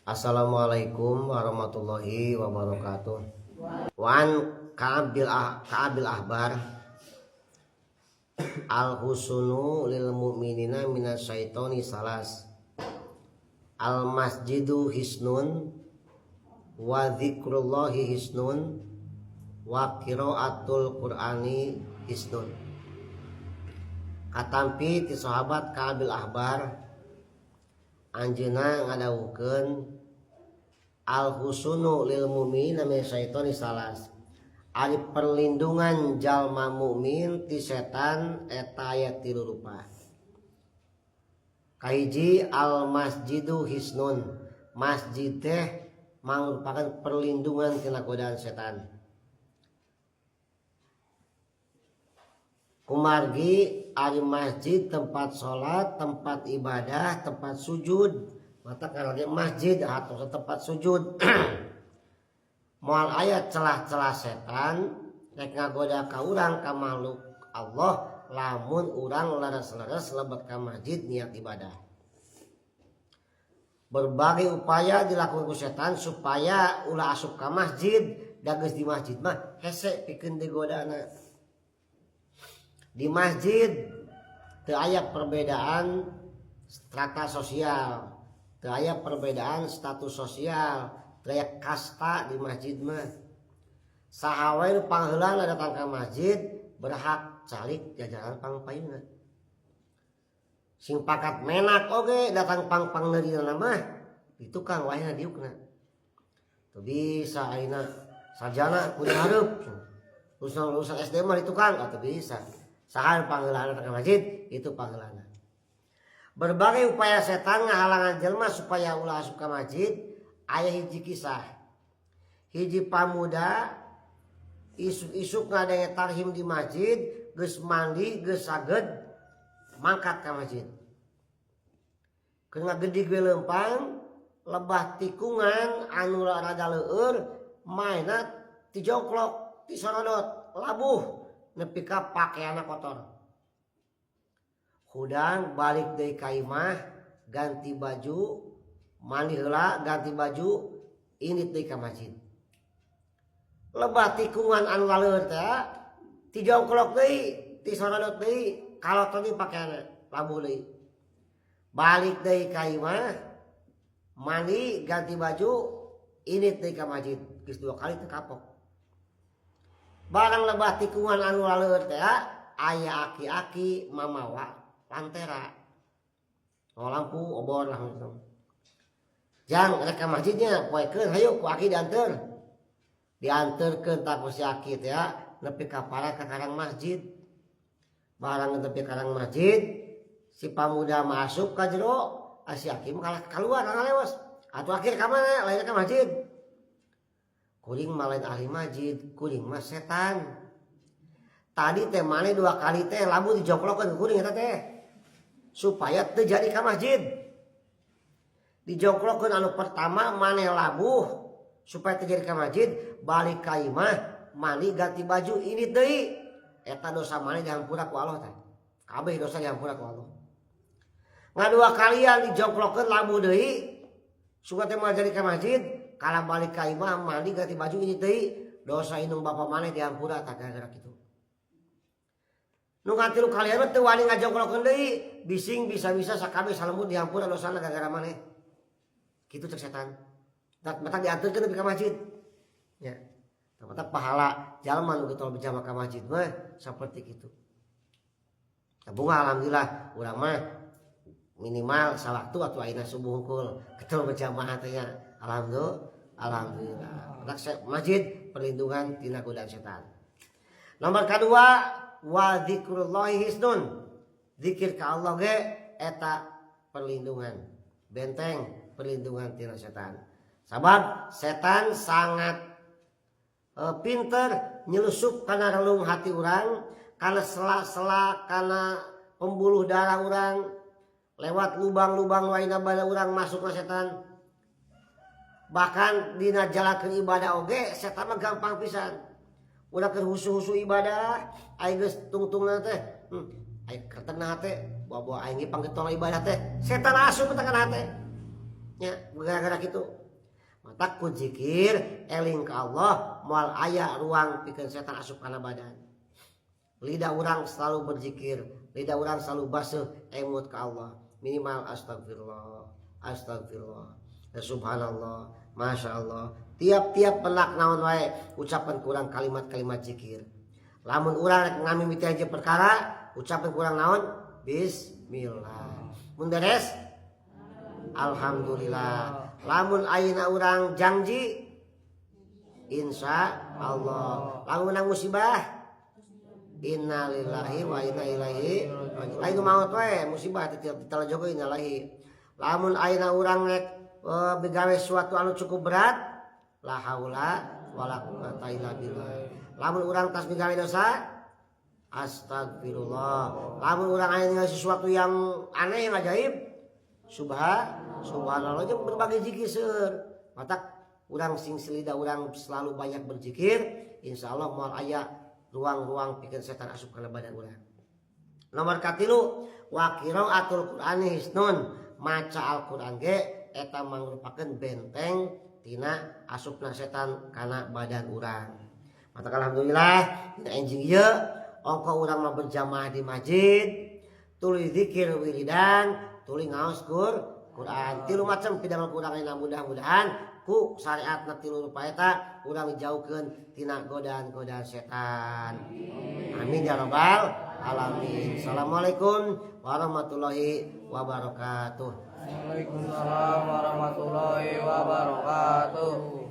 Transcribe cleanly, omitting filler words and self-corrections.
Assalamualaikum warahmatullahi wabarakatuh. Wan Ka'abil Ahbar al husunu lil mu'minina minasyaitoni salas. Al masjidu hisnun wa dzikrullahi hisnun wa qiraatul qur'ani hisnun. Katampi ti sahabat Ka'abil Ahbar anjeunna ngadawuhkeun al husunu lil mu'minina minasyaitoni salas. Ari perlindungan jalma mukmin ti setan eta aya tilu rupa. Kahiji al masjidu hisnun. Masjid teh mangrupakeun perlindungan tina godaan setan. Kumargi ari masjid tempat salat, tempat ibadah, tempat sujud. Mata kalau di masjid atau tempat sujud. Moal aya celah-celah setan rek ngagoda ka urang ka makhluk Allah lamun urang leres-leres lebet ka masjid niat ibadah. Berbagai upaya dilakukan ku setan supaya ulah asup ka masjid, da geus di masjid mah hese pikeun digodana. Di masjid teu aya perbedaan strata sosial, teu aya perbedaan status sosial, teu aya kasta di masjid mah. Saha wae nu pangheulana datang ka masjid berhak calik jajaran pangpayuna. Sing pakat menak oge datang pang-pang neurina mah di tukang wayahna diukna. Teu bisa ayeuna sarjana kudu hareup. Lulusan SD mah di tukang atuh bisa. Saha pangheulana datang ka masjid itu pangheulana. Berbagai upaya setan ngahalangan jelma supaya ulah asup ka masjid. Aya hiji kisah. Hiji pamuda isuk-isuk ngadenge tarhim di masjid, geus mandi, geus saged, mangkat ka masjid. Keur ngagedig we leumpang, lebah tikungan anu rada leueur, maena tijongklok, tisorodot, labuh nepi ka pakeanna kotor. Hudang balik deui ka imah, ganti baju, mandi heula, ganti baju, indit deui ka masjid. Lebah tikungan anu laleur teh, tijongklok deui, tisorodot deui, kaloton deui pakeanna, labuh deui. Balik deui ka imah, mandi, ganti baju, indit deui ka masjid. Geus 2 kali teu kapok. Barang lebah tikungan anu laleur teh, aya aki-aki mamawa lantera. Oh, lampu obor lah gitu. Jang rek ka masjidnya poekeun hayu ku aki dianteur. Dianteurkeun tah ku si aki teh nepi ka para ka karang masjid. Barang nepi ka karang masjid, si pamuda masuk ka jero, si aki mah kalah keluar ngalewas. Atuh akhir ka mana? Lain ka masjid. Kuring mah lain ahli masjid, kuring mah setan. Tadi teh maneh 2 kali teh lamun dijongklokkeun ku kuring eta teh supaya teu jadi ka masjid. Dijongklokkeun anu pertama maneh labuh supaya teu jadi ka masjid, balik ka imah mandi ganti baju ini deui. Eta dosa maneh dihampura ku Allah teh. Kabeh dosa dihampura ku Allah. Ngadua kalian dijongklokkeun labuh deui supaya teu jadi ka masjid, kalah balik ka imah mandi ganti baju ini deui, dosa indung bapa maneh dihampura tah gara-gara kitu. Nu ngatilu kalian mah teu wani ngajongklokkeun deui, bising bisa-bisa sakabeh salembur dihampura dosana gara-gara maneh. Kitu cek setan. Tak matak dianterkeun nepi ka masjid. Ya. Matak pahala jalma nu getol berjamaah ka masjid mah saperti kitu. Bunga alhamdulillah urang mah minimal sawaktu atuh ayeuna subuh hungkul ketemu berjamaah teh nya. Alhamdulillah. Alhamdulillah. Matak masjid perlindungan tina godaan setan. Nomor kedua wa dzikrullahi hisnun. Zikir ka Allah ge eta perlindungan, benteng perlindungan tina setan. Sabab setan sangat pinter nyelusup kana relung hati urang, kana sela-sela kana pembuluh darah urang, lewat lubang-lubang waina bada urang masuk ke setan. Bahkan dina jalankeun ibadah oge setan mah gampang pisan. Udah keur husu-husu ibadah, aing geus tungtungna teh. Aing kertena teh, bawa-bawa aing ge panggetol ibadah teh. Setan asup ka kana hate. Nya gara-gara kitu. Matak ku zikir eling ka Allah moal aya ruang pikeun setan asup kana badan. Lidah urang selalu berzikir, lidah urang selalu basuh emut ka Allah. Minimal astagfirullah, astagfirullah, ya subhanallah, masya Allah. Tiap-tiap penak naon wae ucapan ku urang kalimat-kalimat zikir. Lamun urang rek ngamimiti aja perkara, ucapan ku urang naon? Bismillah. Mun beres, alhamdulillah. Lamun ayeuna urang janji, insya Allah. Lamun menang musibah, innalillahi wa inna ilaihi raji'un. Lain nu maot wae musibah teu jogo innalillahi. Lamun ayeuna urang rek begawe suatu anu cukup berat, la haula wala quwata illa billah. Lamun urang tas migawe dosa, astagfirullah. Lamun urang aya ningali sesuatu yang aneh, yang ajaib, subhanallah, jeung berbagai zikir seueur. Matak urang sing selida urang selalu banyak berzikir, insyaallah moal aya ruang-ruang pikeun setan asup kana badan urang. Nomor katilu, wa qiraatul Qur'ani hisnun, maca Al-Qur'an ge eta mangrupakeun benteng tina asupna setan kana badan urang. Matak alhamdulillah dina enjing ieu ongko urang mah berjamaah di masjid, tuluy zikir wiridan, tuluy ngaos Quran. Tilu macam pidamel ku urang ayeuna, mudah-mudahan ku syariatna tilu rupa eta urang dijauhkeun tina godaan-godaan setan. Amin ya rabbal alamin. Assalamualaikum warahmatullahi wabarakatuh. Waalaikumsalam warahmatullahi wabarakatuh.